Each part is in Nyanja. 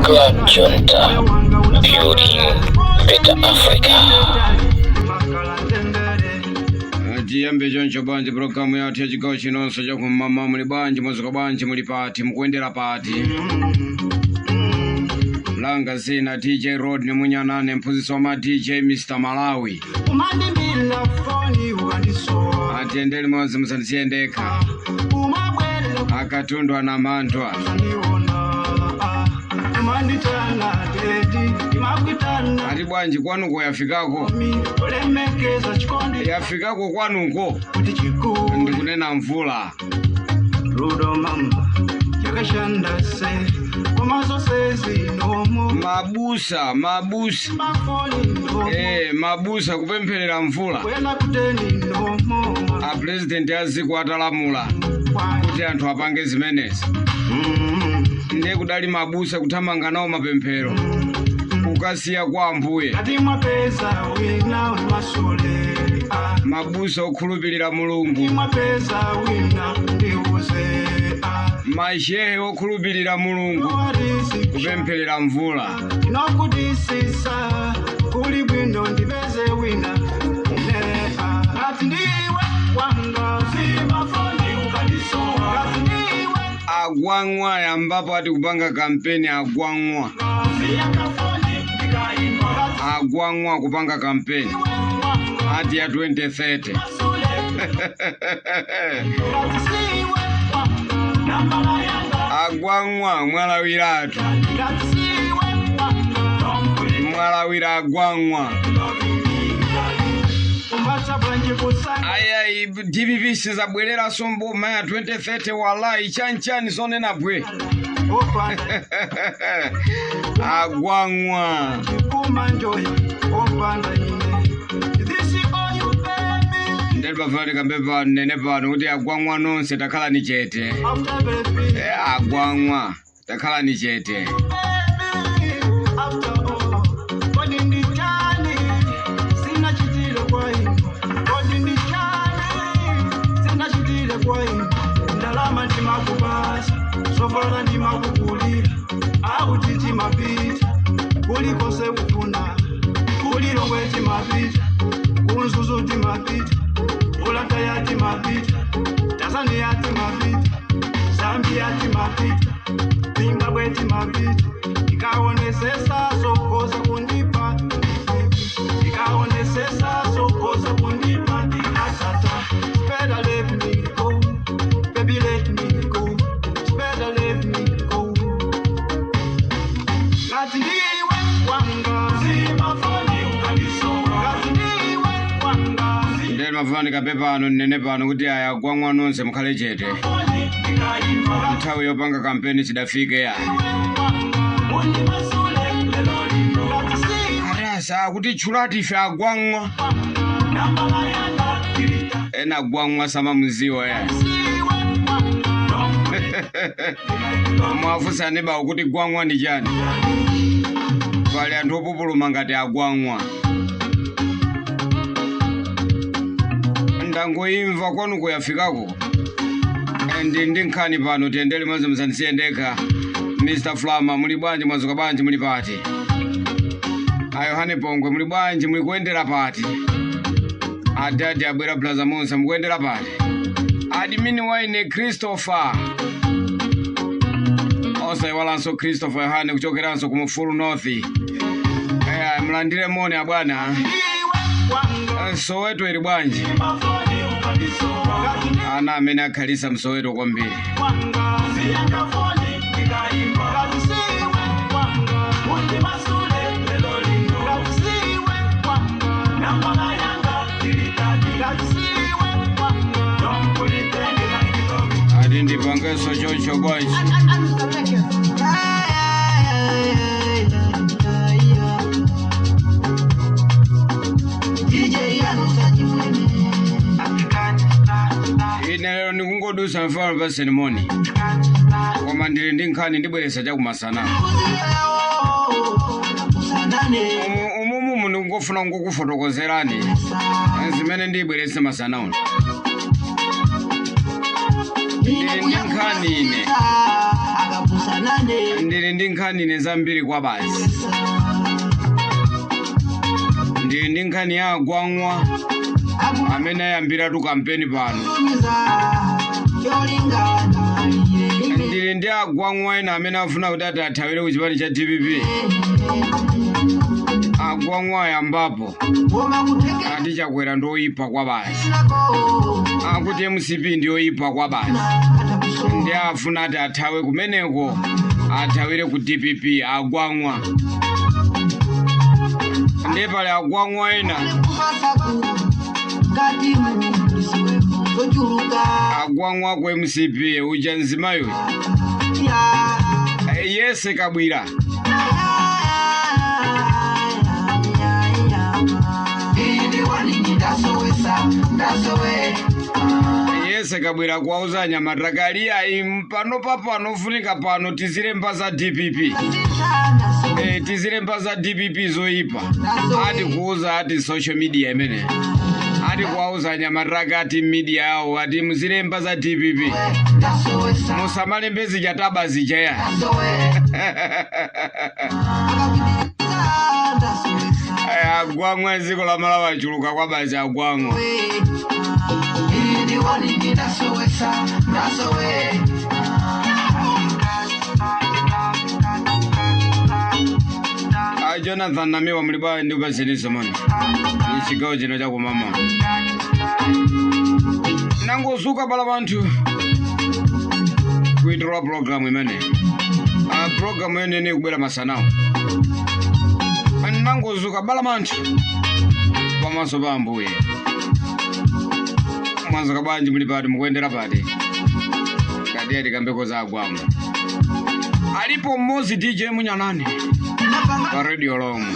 Club Junta, building better Africa. Tiyambe choncho bwanji programu yathu ya chigawo chinonso chakum'mawa? Muli bwanji? Mwadzuka bwanji? Muli pati? Mukuyendera pati? Langa zina DJ Rodney Munyanane, mphunzitsi wa ma DJ, Mr Malawi. Umandiimbila foni ukandisowa. Atiyende limodzi, musandisiye ndekha. Umabwela. Akatundu anamantwa. Sandiona, umanditana daddy, imakwitana. Ati bwanji, kwanuko yafikako? Mi olemekeza chikondi. Yafikako kwanuko? Kuti chikulu. Ndikunena mvula. Rudo mamba yakashanda se komazo sezinomo. Mabusa, mabusa. Mafoni nomo. Mabusa kupempherera mvula. Kwela kuteni nomo. A president a dziko atalamula kuti anthu apange zimenezi, ndiye kudali mabusa kuthamanga nawo mapemphero kukasiya kwa Ambuye. Ati mwapeza wina umasule. Mabusa okhulupirira Mulungu. Mwapeza wina ndiuze. Mashehe okhulupirira Mulungu kupempherera mvula. Inokudisisa kuli bwino ndipeze wina ne ati ndiwe wanga zimafoni ukandisowa ati ndiwe. Agwangwa yambapo ati kupanga kampeni, agwangwa. Agwangwa kupanga kampeni ati ya 2030. Agwangwa mwalawiratu, mwalawira agwangwa. Ayayi, DPP sizabwereranso mboma ya 2030, wallahi. Chanchani zonena bwe agwangwa. Ndeli pafuna kambe pano nene pano kuti agwangwa nonse takhala ni chete. Agwangwa takhala ni chete. After all, kodi ndichani sinachitile kwa ino? Kodi ndichani sinachitile kwa ino? Ndalama ndimakupasa, zovala ndimakukulira, auti timapita kulikonse kufuna, kulilongwe timapita, kunzuzu timapita, ulataya timapita, Tanzania timapita, Zambia timapita, Zimbabwe timapita, ikaonesesa sokoza kundipa, ikaonesesa sokoza kundipa atata. Better let me go, baby, let me go. Better let me go. Ngati ndiwe wanga zimafoni ukandisowa ngati ndiwe wanga. Ndeli mafuna kambe pano nene pano kuti aya agwangwa nonse mukhale chete, nthawi yopanga kampeni sidafike ya. Atasa kuti tchulati ife agwangwa, ena agwangwa samamuziwa ya. Mwafunsani bawo kuti gwangwa ndi chani. Pali anthu opupuluma ngati agwangwa. Ndangoimva kwanuko yafikako. Ndi nkhani pano, tiyendere limodzi, musandisiye ndekha. Mr Flama, muli bwanji? Mwadzuka bwanji? Muli pati? A Yohane Pongwe, muli bwanji? Muli kuyendera pati? Adadi abwera Plaza Musa, mukuyendera pati? Admin waine Christopher, osayiwalanso Christopher Yohane kuchokeranso ku Mufulu North. Mlandire moni abwana. Soweto ili bwanji? Ana amene akhalisa msoweto kwambiri. Wanga siyakafoni ndikaimba ngati siwe wanga undimasule lelo lino ngati siwe wanga nambala yanga tilitadi ngati siwe wanga don't pretend like you love me. Ati ndipangenso choncho bwanji? Ine lero ndikungodusa mfano pa moni, koma ndili ndi nkhani, ndibweresa chakumasana. Umumu ndikungofuna kungokufotokozerani zimene ndiyibwerese masana uno. Ndili ndi nkhani ine. Nane. Ndili ndi nkhani ine zambiri kwa basi. Ndili ndi nkhani ya agwangwa amene ayambiratu kampeni pano. Akutumiza yolingana ine. Ndili ndi agwangwa ena amene afuna kuti ati athawire ku chipani cha DPP. Agwangwa ayambapo Koma kutekera ati Chakwera ndi oyipa kwa basi, nako akuti MCP ndi oyipa kwa basi, atakusowa. ndi afuna ati athawe kumeneko, athawire ku DPP agwangwa. Ndiye pali agwangwa ena Kumasaku ngati mulisiwe zochuluka. agwangwa ku MCP uja mzimayo Ya. Yese Kabwira. Yese Kabwira kuwauza anyamata kali ayi pano papano ofunika pano tizilemba za DPP. Tizilemba za DPP zoyipa, ati kuuza ati social media imene ati kuwauza anyamataka ati media yawo ati muzilemba za DPP, musamalembe zija taba zija ya. Agwangwa dziko la Malawi achuluka kwa basi agwangwa. A Jonathan Namiwa, muli bwanji? Ndikupaseniso moni ni chigawo chino chakumama nangozuka pala panthu kuitola program imene a program imene ikubwera masanawo. Nangozuka bala manthu pamaso pa Ambuye. Mwanzuka bwanji? Muli pati? Mukuyendera pati? Katiya tikambeko za agwangwa. Alipo mmodzi DJ Munyanani pa radio lomwe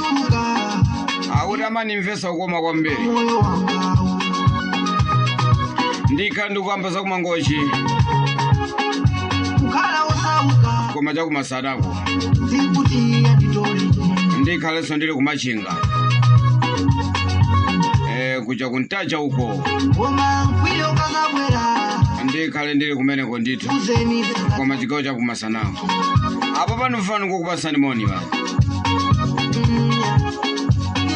akuti amanimvesa kukoma kwambiri. Ndikha ndikuyamba zakumangochi Kukhala osauka koma chakumasadako. Sikuti yanditolere. Ndikhalenso ndili kumachinga, kuja kuntacha uko. Koma mkwiyo ukazabwera, Ndikhale ndili kumeneko ndithu. Uzeni. Koma chigawo chakumasanawo apo pano mfano kukupasani moni basi.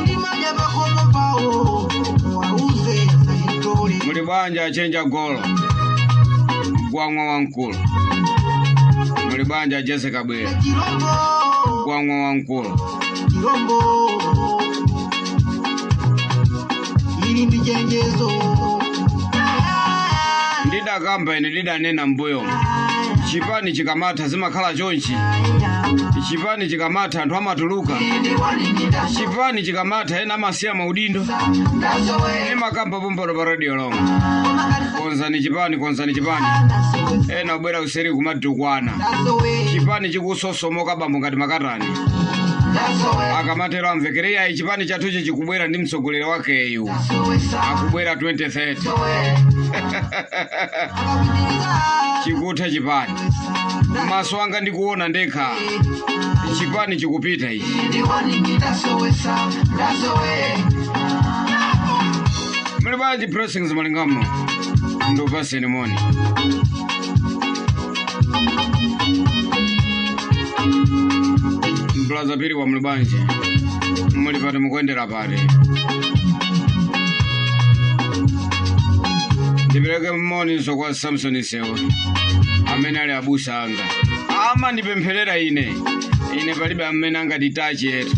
Ndimadya pakomo pawo, wauze azanditole. Muli bwanji achenja golo gwangwa wamkulu? Muli bwanji Jesse Kabwera? Chirombo. Gwangwa wamkulu. Chirombo ili ndi chenjezo. Ndidakamba ine, ndidanena mbuyo, chipani chikamatha zimakhala chonchi. Chipani chikamatha anthu amatuluka. Chipani chikamatha ena amasiya maudindo. Imakamba pompano pa radio lomwe, konzani chipani, konzani chipani. Ena ubwera useri kumadukwana, chipani chikusosomoka bambo ngati makatani. Akamatero amvekere yayi, chipani chathuchi chikubwera ndi mtsogoleri wakeyu akubwera 2030. Chikutha chipani, maso anga ndikuona ndekha, chipani chikupita ichi. Muli bwanji Blessings Malingamo? Ndupaseni moni. Mbulaza piri wa muli bwanji? Muli pati? Mukuyendera pati? Ndipereke moninso kwa Samson Sewo amene ali abusa anga, amandipempherera ine. Ine palibe amene angatitache yetu.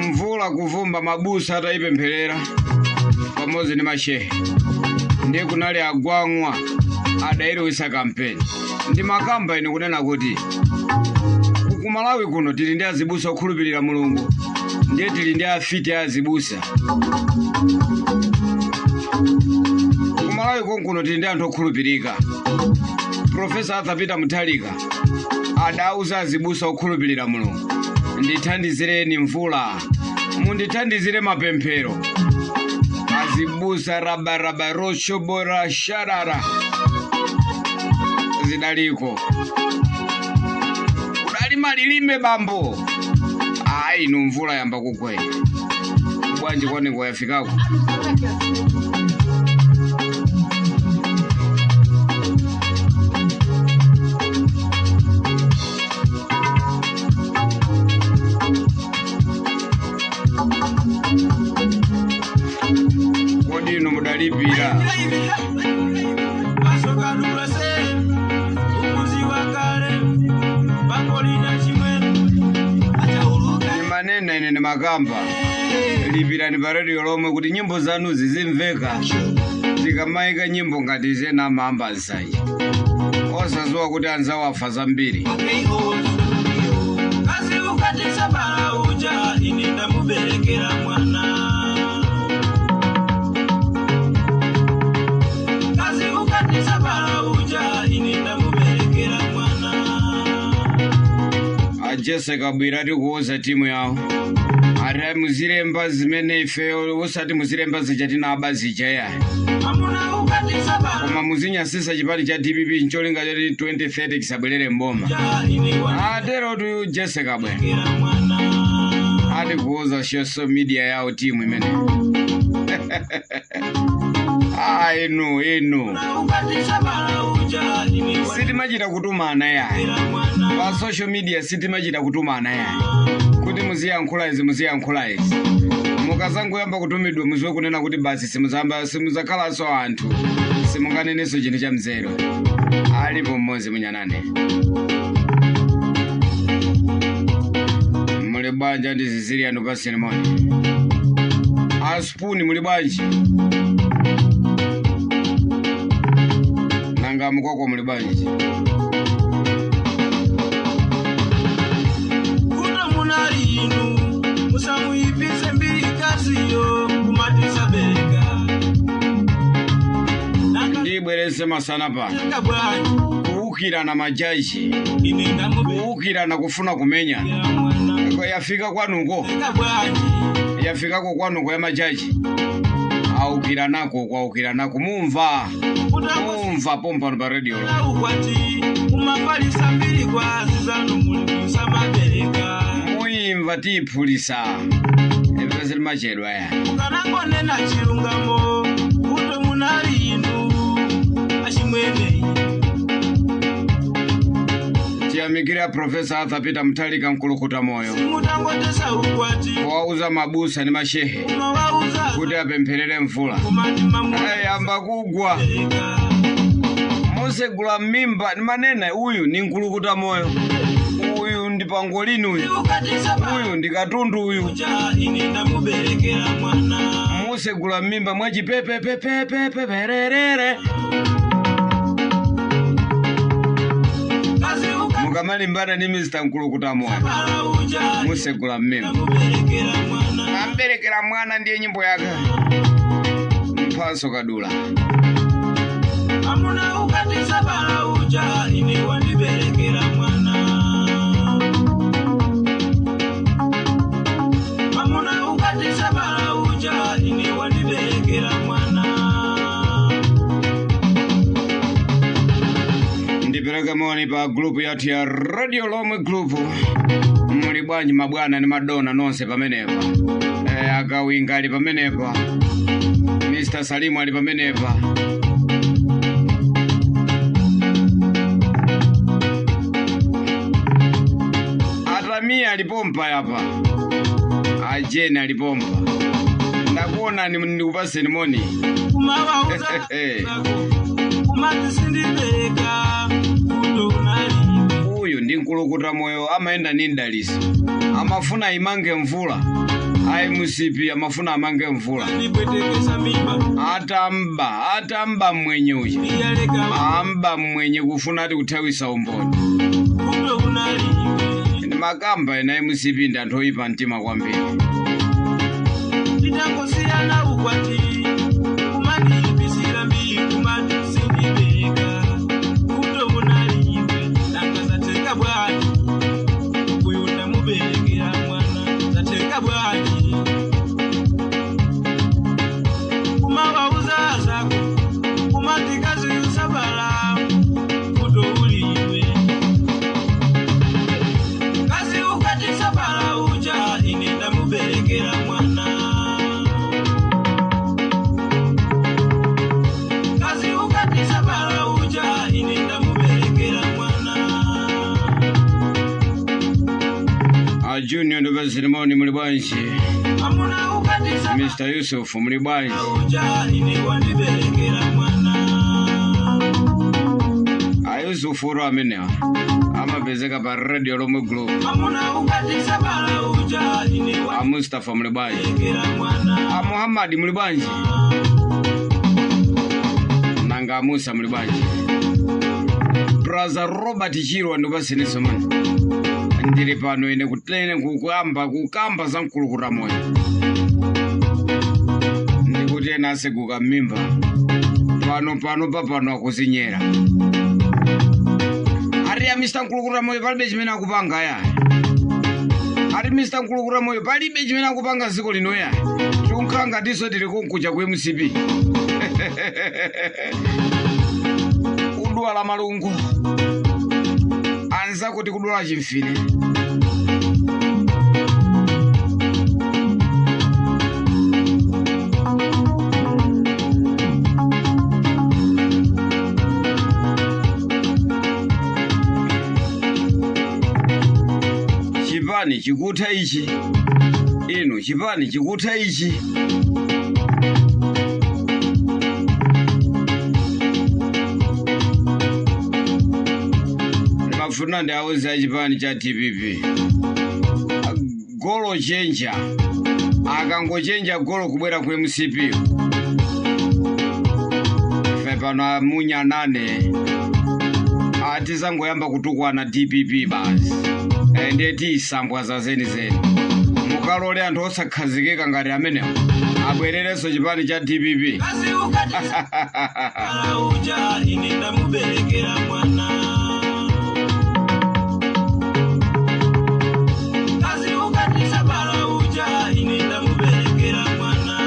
Mvula kuvumba mabusa atayipempherera pamodzi ndi mashehe, ndiye kunali agwangwa adayilowesa kampeni. Ndi makamba ine kunena kuti ku Malawi kuno tili ndi azibusa okhulupirira Mulungu, ndiye tili ndi afiti azibusa. Ku Malawi konkuno tili ndi anthu okhulupirika. Professor Arthur Peter Mutharika adauza azibusa okhulupirira Mulungu, ndithandizireni mvula, mundithandizire mapemphero. Azibusa rabaraba roshobora sharara zidaliko kudali malilime bambo. Ayi, inu mvula yamba kugwera. Bwanji kwaniko yafikako. Kodi inu mudalipira? Manena ine makamba lipirani pa radio lomwe kuti nyimbo zanu zizimveka. Tikamayika nyimbo ngati zena mamba nsanje osadziwa kuti anzawo afa zambiri. Kazi ukatisa bala uja ine ndamuberekera mwana. Kazi ukatisa bala uja ine ndamuberekera mwana. Ajese Kabwira tikuuza timu yawo ati muzilemba zimene ife usati muzilemba zija tinaba zija ya Amuna ukatisa bala koma muzinyasisa chipani cha DPP ncholinga choti 2030 kisabwerere mboma. uja ine Atero tu Jesse Kabwira wandiberekera mwana. ati kuuza social media yawo timu imene. Ah, inu inu Ukatisa bala uja ine sitimachita kutumana yayi wandiberekera mwana. pa social media sitimachita kutumana yayi kuti muziyankhula izi muziyankhula izi. Mukazangoyamba kutumidwa muziwe kunena kuti basi simuzamba simuzakhalaso anthu simunganenenso chinthu cha mzero. Alipo mmodzi munyanane muli bwanji ndi ziziriyano pa selemoni aspuni muli bwanji nanga mukoko muli bwanji. Kuno munali inu musamuyipise mbiri kaziyo kumatisa bereka. Ndibwerese masana pano Nanga bwanji kuwukirana majaji ine ndamuberekera kuwukirana kufuna kumenya mwana. yafika kwanuko Nanga bwanji yafikako kwanuko ya majaji aukiranako kwaukiranako mumva mumva pompano pa radio utakosera ukwati umafalisa mbiri kwazizanu muli musamabereka. muyimva tiyiphulisa ipese limachedwa ya Ukanangonena chilungamo kuto munali inu achimwene. Tiyamikira Profesa Arthur Peter Mutharika mkulukuta moyo Simutangotesa ukwati wauza mabusa ndi mashehe umawauza kuti apempherere mvula kumati ayamba kugwa mamubereka. musegula mimba manena uyu ni mkulukuta moyo uyu ndi pangolini uyu Ukatisa uyu ndi katundu uyu uja ine ndamuberekera mwana. musegula mimba mwachipepepepepepererere Kazi ukatisa mukamalimbana ndi Mr. Mkulukuta moyo bala uja musegula mimba ndamuberekera mwana. amberekera mwana ndiye nyimbo yake mphaso kadula. Amuna ukatisa bala uja ine wandiberekera mwana. Amuna ukatisa bala uja ine wandiberekera mwana. Ndipereke moni pa group yathu ya Radio Lomwe Group. Muli bwanji mabwana ndi madona nonse pamenepa. Akawinga ali pamenepa, Mr. Salimu ali pamenepa. Atamia alipompa yapa, Ajeni alipompa. Ndakuona ndikupaseni moni. Kumawauza kumati sindibereka kuto unali Uyu ndi mkulukuta moyo amayenda ndi mdaliso amafuna imange mvula ayi musipi amafuna amange mvula ndipwetekesa mimba atamba atamba mwenye uyu iyaleka amba mwenye kufuna ati kuthawisa umboni kuto unali ndi makamba ena musipi ndi anthu oyipa mtima kwambiri. Titakosiyana ukwati kumandiyibisira mbi kumati sindibereka kuto unali iwe nanga zateka bwanji uyu ndamuberekera mwana zateka bwanji kumawauza zako kumati kazi usabala kuto uli iwe kazi ukati sabala uja ine ndamuberekera bwanji? Amuna ukatisa Mr Yusuf, muli bwanji? Uja ine wandiberekera mwana. A Yusuf uro amenewa amapezeka pa Radio Lomwe Group. Amuna ukatisa bala uja ine A Mustafa, muli bwanji? wandiberekera mwana. A Muhammad, muli bwanji? Nanga a Musa, muli bwanji? Brother Robert Chirwa, ndipaseniso mani. Ndili pano ine kutene kukamba kukamba za mkulukuta moyo, ndikuti ena aseguka m'mimba pano pano papano akuzinyera. Ati ya Mr Mkulukuta Moyo palibe chimene akupanga ya. Ati Mr Mkulukuta Moyo palibe chimene akupanga dziko lino ya. Tikunkhala ngatinso tili kunkuja ku MCP. Kudwala malungu, anzako tikudwala chimfine. Chipani chikutha ichi inu, chipani chikutha ichi. Ndimafuna ndiauze a chipani cha DPP, golo chenja, akangochenja golo kubwera ku MCP, ife pano amunyanane atizangoyamba kutukwana DPP basi. Ndiye tiyisambwa za zenizeni. Mukalole anthu osakhazikika ngati amenewo abwererenso chipani cha DPP. Kasi ukatisa bala uja ine ndamuberekera mwana. Kasi ukatisa bala uja ine ndamuberekera mwana.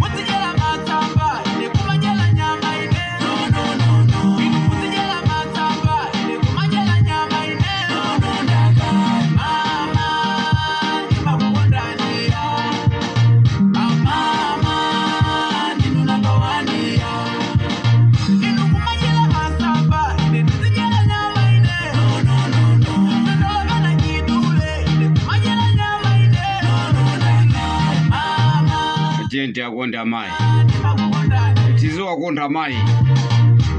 Mutijela matamba ine kumajela nyama ine. No no no no. Inu mutijela matamba ine kumajela nyama ine. No no ndaka. Mama ndimakukondania. Mama ndinu namba wania. Inu kumajela masamba ine ndizijela nyama ine. No no no no. Ndolobana chidule ine kumajela nyama ine. No no ndaka. Mama Tiyeni akonde amayi. ndimakukondania. Tiziwakonda amayi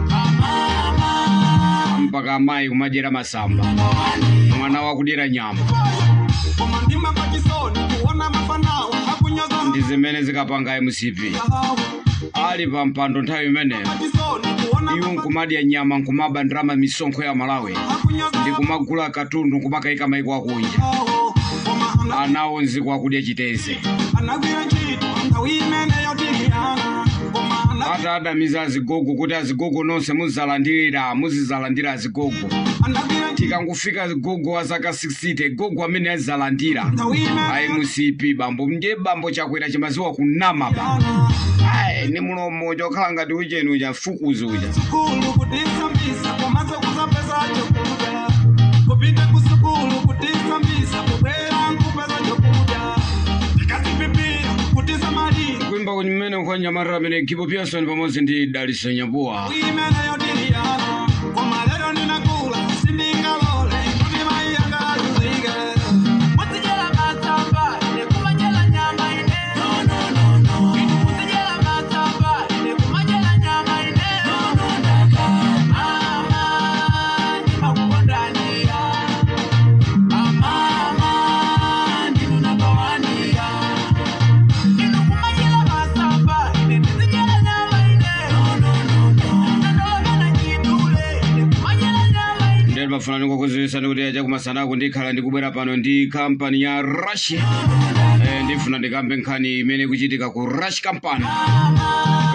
Mama mpaka amayi kumadyera masamba, mwana wakudyera nyama. Koma ndima pachisoni kuona mafanawo akunyoza. Ndi zimene zikapanga MCP ali pa mpando nthawi imeneyo. Pachisoni kuona Iwo nkumadya nyama, nkumaba ndalama, misonkho ya Malawi, akunyoza ndi kumagula katundu nkumakayika maiko akunja. Koma Anawo nziko akudya chiteze. anagwira ntchito nthawi imeneyo tiliyana koma Atadamiza azigogo kuti azigogo nonse muzizalandira, muzizalandira azigogo. Anagwira ntchito Tikangofika azigogo wa zaka 60, gogo amene azizalandira nthawi imeneyo MCP. Bambo ndiye bambo Chakwera chimaziwa kunama ba. Ayi, ni mulomo chokhala ngati ucheni uja, fukuzi uja. Sukulu kutisambisa komanso kusapeza chokudya, kupita kusukulu kutisambisa, kubwera nkupeza chokudya, tikasipipira kutisamalira. Kuimba kumene kwa nyamarira amene Gibo Pearson pamodzi ndi Daliso Nyabuwa. Imeneyo tiliyana, koma lero ndinakula, sindingalole kuti mayi anga azuzike. Mutijela matamba ine kumajela nyama ine. No no no no. Inu mutijela matamba ine kumajela nyama ine. No no ndaka. Mama ndimakukondania. Mama ndinu namba wania. Inu kumajela masamba ine ndizijela nyama ine. No no no no. Ndolobana chidule ine kumajela nyama ine. Ndiye mafuna ndikukuziwisani kuti chakumasanaku ndikhala ndikubwera pano ndi kampani ya Rush. Ndifuna ndikambe nkhani imene ikuchitika ku Rush Company,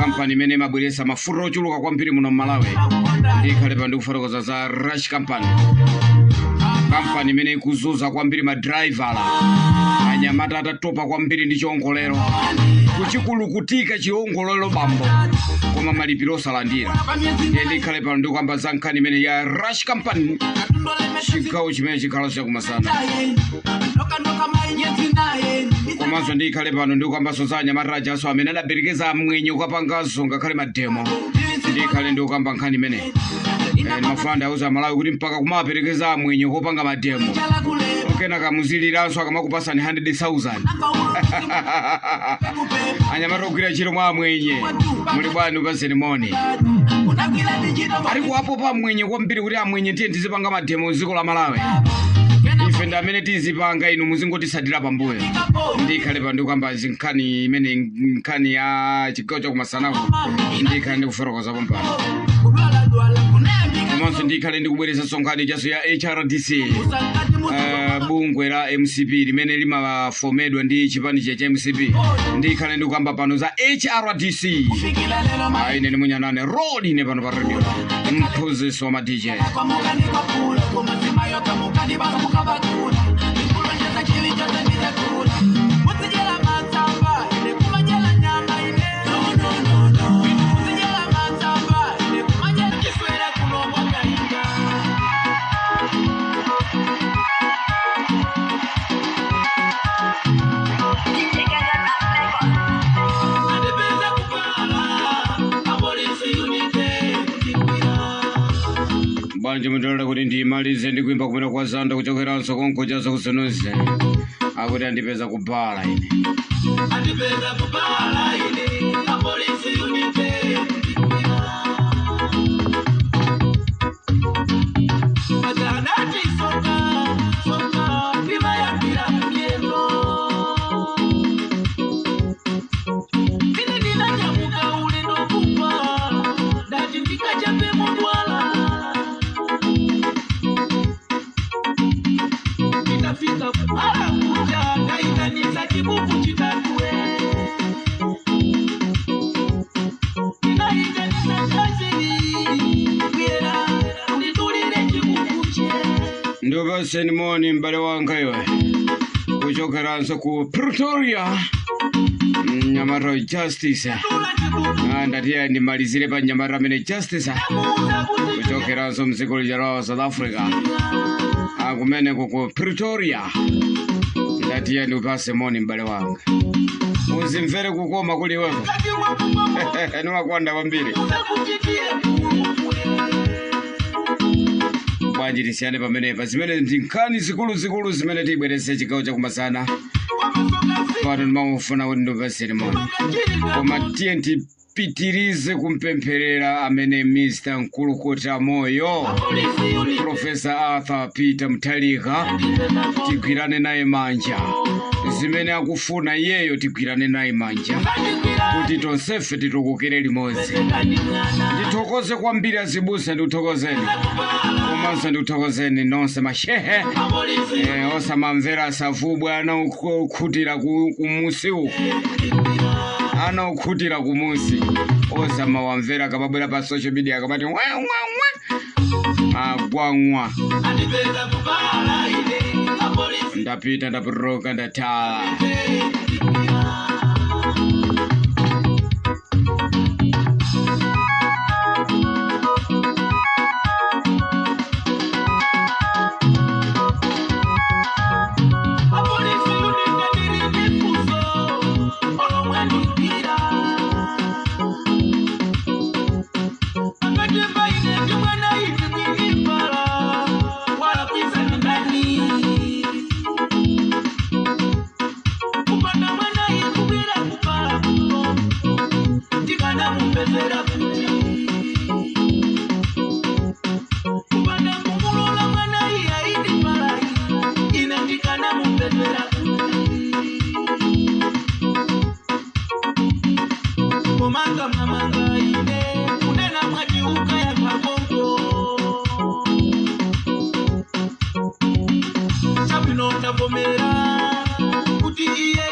kampani imene imabweretsa mafuta ochuluka kwambiri muno mMalawi. Ndikhale pano ndikufotokoza za Rush Company, kampani imene ikuzuza kwambiri madraivala. Anyamata atatopa kwambiri ndi chiongolero, kuchikulukutika chiongolero bambo, koma malipiro osalandira. Ndiye ndikhale pano ndikukamba za nkhani imene ya Rush Company, chigawo chimene chikhala chakumasana. Komanso ndikhale pano ndikukambanso za anyamata ajaso amene adaperekeza amwenye kukapanganso ngakhale mademo. Ndikhale ndikukamba nkhani imeneyi. Mafanda auza Malawi kuti mpaka kumaperekeza amwenye kopanga mademo, kenaka muziliranso akamakupasani 100,000. Anyamata ogwira ntchito mwa amwenye, muli bwanji? Upaseni moni. Ali kuwapo pa amwenye kwambiri kuti amwenye tiye tizipanga mademo mdziko la Malawi. Ife ndi amene tizipanga, inu muzingotisatira pambuyo. Ndikhale pa ndikukamba nkhani imene, nkhani ya chigawo chakumasanaku. Ndikhale ndikufotokoza pompano. Komanso ndikhale ndikubweresanso nkhani chaso ya HRDC, bungwe la MCP limene limafomedwa ndi chipani cha MCP. Ndikhale ndikukamba pano za HRDC. Ayi, ine munyanane road, ine pano pa radio mphunzitsi wa ma DJ. Kwamukanikapula kumazimayo kamukadibasa mukabakula ikulonjeza chili chose ndizakula muzijela matsamba ine kumajela nyama ine no, no, no, no. Muzijela matsamba ine kumajela kiswera kulongwa kainga. Andipeza kupala apolisi unite kutikwira. Bwanji mutolera kuti ndiyimalize ndikuimba kumene kwa Zanda kuchokeranso konko chaso kusunuze, akuti andipeza kubala ine. Andipeza kupala ine apolisi unite kutikwira. Atanati soka soka ndimayambira myendo. Ine ndinanyamuka ulendo kupa ndati ndikachape mudwala. Nditafika kupala kuja ndaitanisa chibuku chitatue ndinaitanisa chachiri kwera unditulire chikukuche. Ndipaseni moni m'bale wanga iwe kuchokeranso ku Pretoria, Mnyamata Justice. Tula chibuku. Ndatiya ndimalizire pa mnyamata amene Justice Muza kuti kuchokeranso mdziko lija la South Africa, akumeneko ku Pretoria. Ndatiya ndipase moni m'bale wanga, uzimvere kukoma kuli iweko. Kati wakumamo. Nimakonda kwambiri. Uzakuchitie kuukwe. Bwanji tisiyane pamenepa. Zimene ndi nkhani zikuluzikulu zimene tibweretse chigawo chakumasana. Pano ndimamufuna kuti ndipaseni moni, koma tiye tipitirize kumpempherera amene Mr Mkulukuta Moyo, Professor Arthur Peter Mutharika. Tigwirane naye manja, zimene akufuna iyeyo tigwirane naye manja kuti tonsefe titukukire limodzi. Ndithokoze kwambiri azibusa, ndikuthokozeni, komanso ndikuthokozeni nonse mashehe. Osamamvera asavubwa ana okhutira kumusi uku, ana okhutira kumusi, osamawamvera akamabwera pa social media akamati mwe mwe mwe agwangwa. Ndapita, ndaporoka, ndatala. Apolisi unitendiri olomwandikira akatemba ine ndi mwana ine mwinipala walakwisa ndani kupanda mwana ikubwera kupala kuno ndikanamupezera kuti kupanda kumulola mwana iye aindipala ine ndikanamupezera kuti komanga mamanga ine kunena mwati ukaya kakonko chabwino ndavomera kuti iye